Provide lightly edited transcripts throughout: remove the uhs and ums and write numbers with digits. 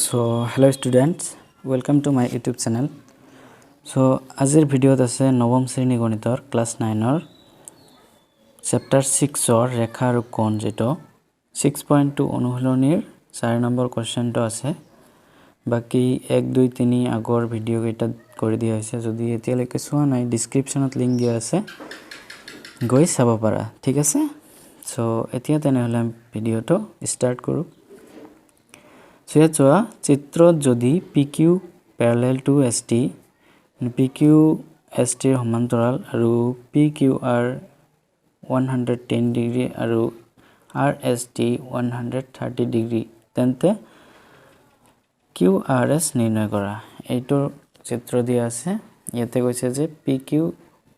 So hello students, welcome to my YouTube channel. So আজিৰ ভিডিঅ'ত আছে নৱম শ্ৰেণী গণিতৰ ক্লাছ নাইনৰ চেপ্টাৰ ছিক্সৰ ৰেখা আৰু কোণ, যিটো 6.2 অনুশীলনীৰ 4 নম্বৰ কুৱেশ্যনটো আছে। বাকী 1, 2, 3 আগৰ ভিডিঅ'কেইটাত কৰি দিয়া হৈছে। যদি এতিয়ালৈকে চোৱা নাই, ডিছক্ৰিপশ্যনত লিংক দিয়া আছে, গৈ চাব পাৰা। ঠিক আছে। চ' এতিয়া তেনেহ'লে আমি ভিডিঅ'টো ষ্টাৰ্ট কৰোঁ। চ' ইয়াত চোৱা, চিত্ৰত যদি PQ parallel to ST, PQ S টিৰ সমান্তৰাল আৰু PQR 110 degree আৰু RST 130 degree, তেন্তে কিউ আৰ এছ নিৰ্ণয় কৰা। এইটোৰ চিত্ৰ দিয়া আছে। ইয়াতে কৈছে যে PQ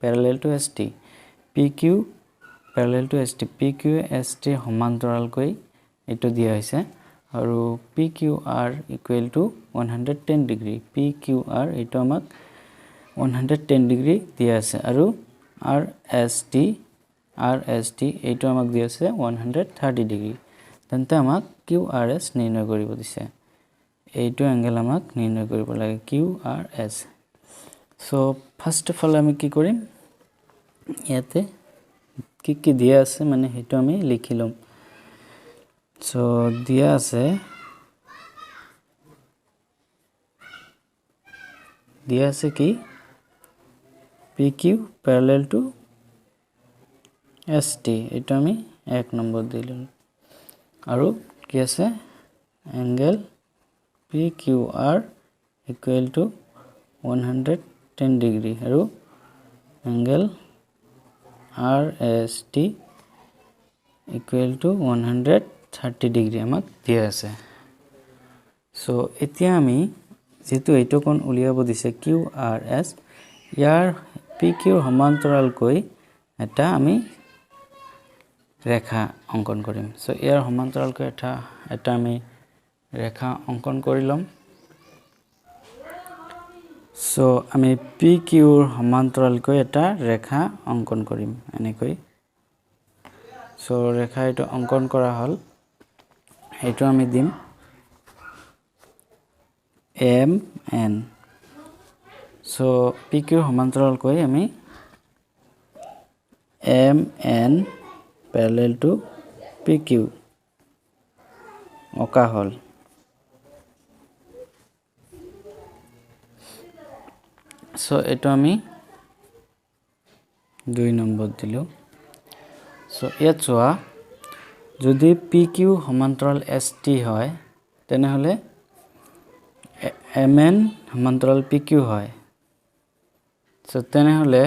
parallel to ST, PQ parallel to ST, PQ S টিৰ সমান্তৰালকৈ এইটো দিয়া হৈছে আৰু PQR equal to 110 degree। PQR এইটো আমাক 110 ডিগ্ৰী দিয়া আছে আৰু আৰ এছ টি এইটো আমাক দিয়া আছে 130 ডিগ্ৰী। তেন্তে আমাক কিউ আৰ এছ নিৰ্ণয় কৰিব দিছে। এইটো এংগেল আমাক নিৰ্ণয় কৰিব লাগে, Q R S. So' first of all আমি কি কৰিম? ইয়াতে কি কি দিয়া আছে, মানে সেইটো আমি লিখি ল'ম। চ' দিয়া আছে কি? PQ parallel to ST, এইটো আমি 1 নম্বৰ দিলোঁ। আৰু কি আছে? Angle PQR equal to 110 degree আৰু angle RST equal to 130 degree আমাক দিয়া আছে। চ' এতিয়া আমি যিহেতু এইটো কোণ উলিয়াব দিছে, কিউ আৰ এছ, ইয়াৰ পি কিউৰ সমান্তৰালকৈ এটা আমি ৰেখা অংকন কৰিম। চ' ইয়াৰ সমান্তৰালকৈ এটা আমি ৰেখা অংকন কৰি ল'ম। চ' আমি পি কিউৰ সমান্তৰালকৈ এটা ৰেখা অংকন কৰিম এনেকৈ। চ' ৰেখা এইটো অংকন কৰা হ'ল। এইটো আমি দিম এম এন। চ' পি কিউৰ সমান্তৰালকৈ আমি MN parallel to PQ অঁকা হ'ল। চ' এইটো আমি 2 নম্বৰ দিলোঁ। চ' ইয়াত চোৱা, যদি পি কিউ সমান্তৰাল এছ টি হয়, তেনেহ'লে এম এন সমান্তৰাল পি কিউ হয়। চ' তেনেহ'লে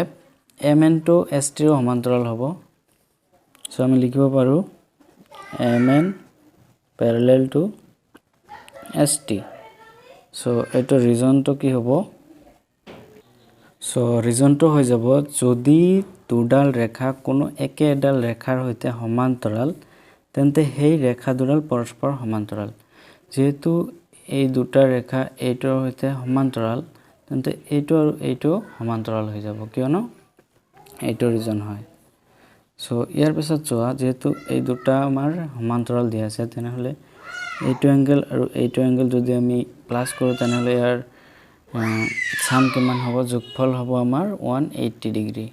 এম এনটো এছ টিৰো সমান্তৰাল হ'ব। চ' আমি লিখিব পাৰোঁ MN parallel to ST। So এইটো ৰিজনটো কি হ'ব? চ' ৰিজনটো হৈ যাব, যদি দুডাল ৰেখা কোনো একে এডাল ৰেখাৰ সৈতে সমান্তৰাল, তেন্তে সেই ৰেখা দুডাল পৰস্পৰ সমান্তৰাল। যিহেতু এই দুটা ৰেখা এইটোৰ সৈতে সমান্তৰাল, তেন্তে এইটো আৰু এইটো সমান্তৰাল হৈ যাব, কিয়নো এইটো ৰিজন হয়। চ' ইয়াৰ পিছত চোৱা, যিহেতু এই দুটা আমাৰ সমান্তৰাল দিয়া আছে, তেনেহ'লে এইটো এংগেল আৰু এইটো এংগেল যদি আমি প্লাছ কৰোঁ, তেনেহ'লে ইয়াৰ চাম কিমান হ'ব? যোগফল হ'ব আমাৰ 180 ডিগ্ৰী।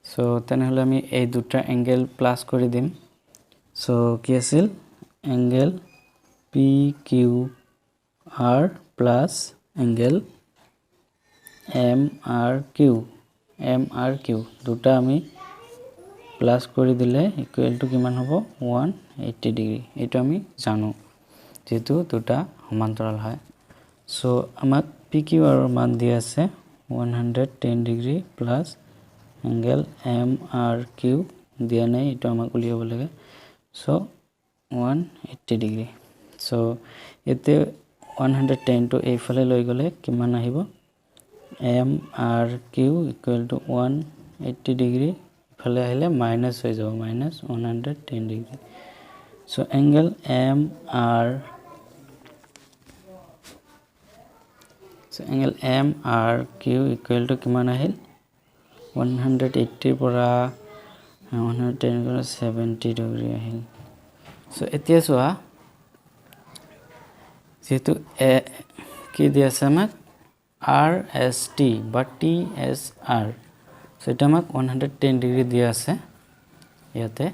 চ' তেনেহ'লে আমি এই দুটা এংগেল প্লাছ কৰি দিম। চ' কি আছিল? Angle PQR plus angle MRQ, MRQ দুটা আমি প্লাছ কৰি দিলে ইকুৱেল টু কিমান হ'ব? 180 ডিগ্ৰী। এইটো আমি জানো, যিহেতু দুটা সমান্তৰাল হয়। চ' আমাক পি কিউ আৰৰ মান দিয়া আছে 110 degree plus angle MRQ দিয়া নাই, এইটো আমাক উলিয়াব লাগে। চ' 180 ডিগ্ৰী। চ' ইয়াতে 110টো এইফালে লৈ গ'লে কিমান আহিব? MRQ equal to 180 degree, ইফালে আহিলে মাইনাছ হৈ যাব, minus 110 degree। So angle MRQ equal to কিমান আহিল? 180ৰ পৰা 110 পৰা 70 ডিগ্ৰী আহিল। চ' এতিয়া চোৱা, যিহেতু এ কি দি আছে আমাক আৰ এছ টি বা টি এছ আৰ। চ' এইটো আমাক 110 ডিগ্ৰী দিয়া আছে ইয়াতে।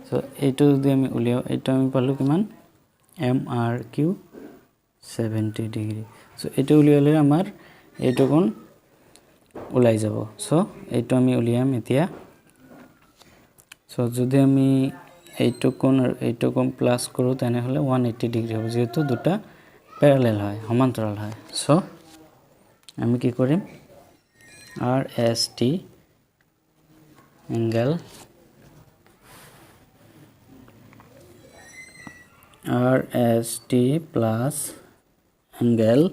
চ' এইটো যদি আমি উলিয়াওঁ, এইটো আমি পালোঁ কিমান, M R Q 70 degree. So এইটো উলিয়ালে আমাৰ এইটো কোণ ওলাই যাব। চ' এইটো আমি উলিয়াম এতিয়া। চ' যদি আমি এইটো কোণ আৰু এইটো কোণ প্লাছ কৰোঁ তেনেহ'লে 180 ডিগ্ৰী হ'ব, যিহেতু দুটা পেৰালেল হয়, সমান্তৰাল হয়। চ' আমি কি কৰিম, R S T angle R S T plus angle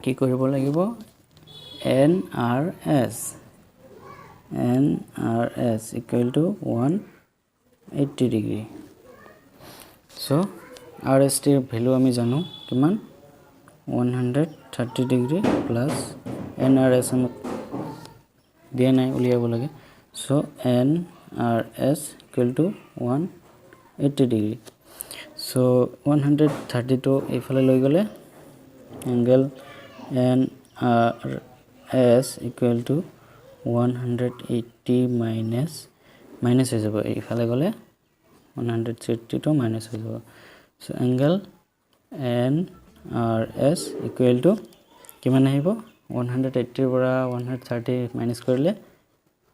কি কৰিব লাগিব, N R S, N R S equal to 180 degree. So R S টিৰ ভেলু আমি জানো কিমান, 130 degree plus N R S আমাক দিয়া নাই, উলিয়াব লাগে। So N R S equal to 180 degree. So 132 এইফালে লৈ গ'লে angle N R S equal to 180 minus minus হৈ যাব, এইফালে গ'লে 132 মাইনাছ হৈ যাব। So angle N R S equal to কিমান আহিব, 180ৰ পৰা 130 মাইনাছ কৰিলে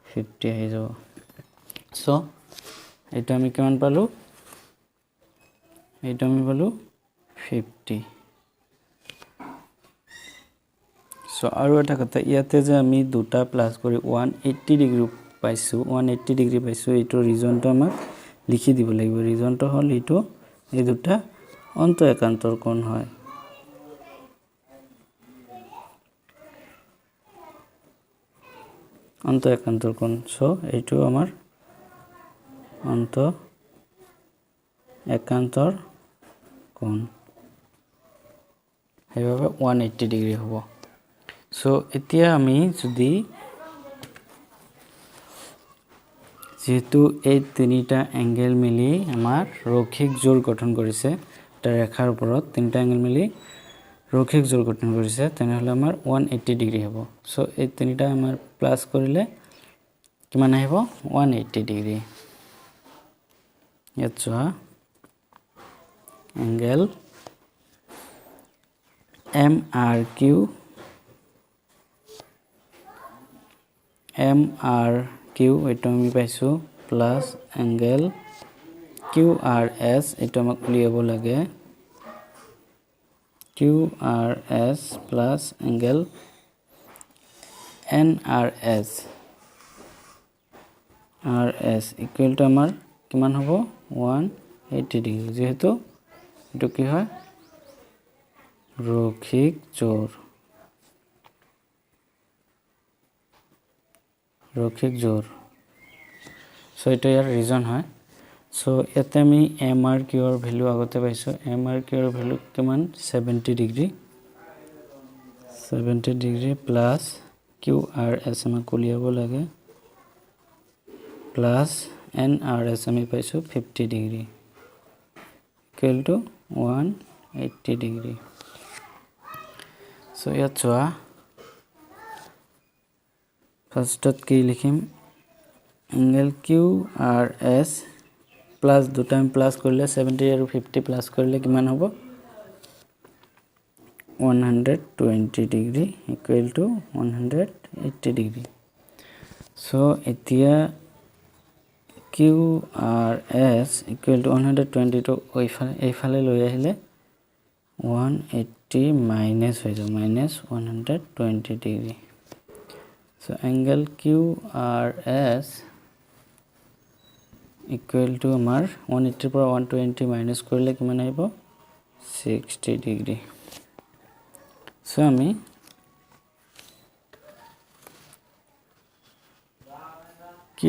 50 আহি যাব। চ' এইটো আমি কিমান পালোঁ, এইটো আমি পালোঁ 50। চ' আৰু এটা কথা, ইয়াতে যে আমি দুটা প্লাছ কৰি 180 ডিগ্ৰী পাইছোঁ, 180 ডিগ্ৰী পাইছোঁ, এইটোৰ ৰিজনটো আমাক লিখি দিব লাগিব। ৰিজনটো হ'ল এইটো, এই দুটা অন্ত একান্তৰ কোণ হয়। অন্ত একান্তৰ কোণ। চ' এইটো আমাৰ অন্ত একান্তৰ কোণ, সেইবাবে 180 ডিগ্ৰী হ'ব। চ' এতিয়া আমি যদি যিহেতু এই তিনিটা এংগেল মিলি আমাৰ ৰৈখিক জোৰ গঠন কৰিছে, এটা ৰেখাৰ ওপৰত তিনিটা এংগেল মিলি ৰৈখিক জোৰ গঠন কৰিছে, তেনেহ'লে আমাৰ 180 ডিগ্ৰী হ'ব। চ' এই তিনিটা আমাৰ প্লাছ কৰিলে কিমান আহিব, 180 ডিগ্ৰী। ইয়াত চোৱা angle M R Q, M R Q এইটো আমি পাইছোঁ, plus angle Q R S এইটো আমাক উলিয়াব লাগে, Q R S plus angle N R S, R S equal to আমাৰ কিমান হ'ব, 180 ডিগ্ৰী। যিহেতু এইটো কি হয়, ৰৈখিক জোৰ, ৰৈখিক জোৰ। চ' এইটো ইয়াৰ ৰিজন হয়। চ' ইয়াতে আমি এম আৰ কিউৰ ভেলু আগতে পাইছোঁ, এম আৰ কিউৰ ভেলু কিমান, 70 degree, 70 degree plus Q R S আমাক উলিয়াব লাগে, প্লাছ এন আৰ এছ আমি পাইছোঁ 50 degree equal to 180 degree. So ইয়াত চোৱা ফাৰ্ষ্টত কি লিখিম, angle Q R S plus দুটা আমি প্লাছ কৰিলে 70 আৰু 50 প্লাছ কৰিলে কিমান হ'ব, 120 degree equal to 180 degree. So এতিয়া Q R S equal to 120টো এইফালে লৈ আহিলে 180 মাইনাছ হৈ যাব, minus 120 degree. So angle Q R S equal to আমাৰ 180ৰ পৰা 120 মাইনাছ কৰিলে কিমান আহিব, 60 ডিগ্ৰী। চ' আমি Q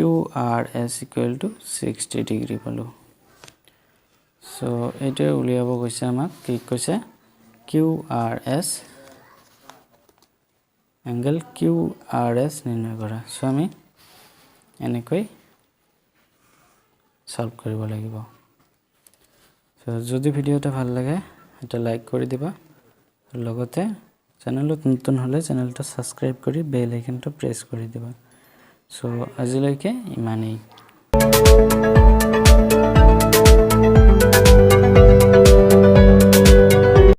R S equal to 60 degree পালোঁ। চ' এইটোৱে উলিয়াব কৈছে আমাক, কি কৈছে, Q R S angle Q R S নিৰ্ণয় কৰা। চ' আমি এনেকৈ সলভ কৰিব লাগিব। চ' যদি ভিডিঅ'টো ভাল লাগে এটা লাইক কৰি দিবা, লগতে চেনেলত নতুন হ'লে চেনেলটো ছাবস্ক্ৰাইব কৰি বেল আইকনটো প্ৰেছ কৰি দিবা। চ' আজিলৈকে ইমানেই।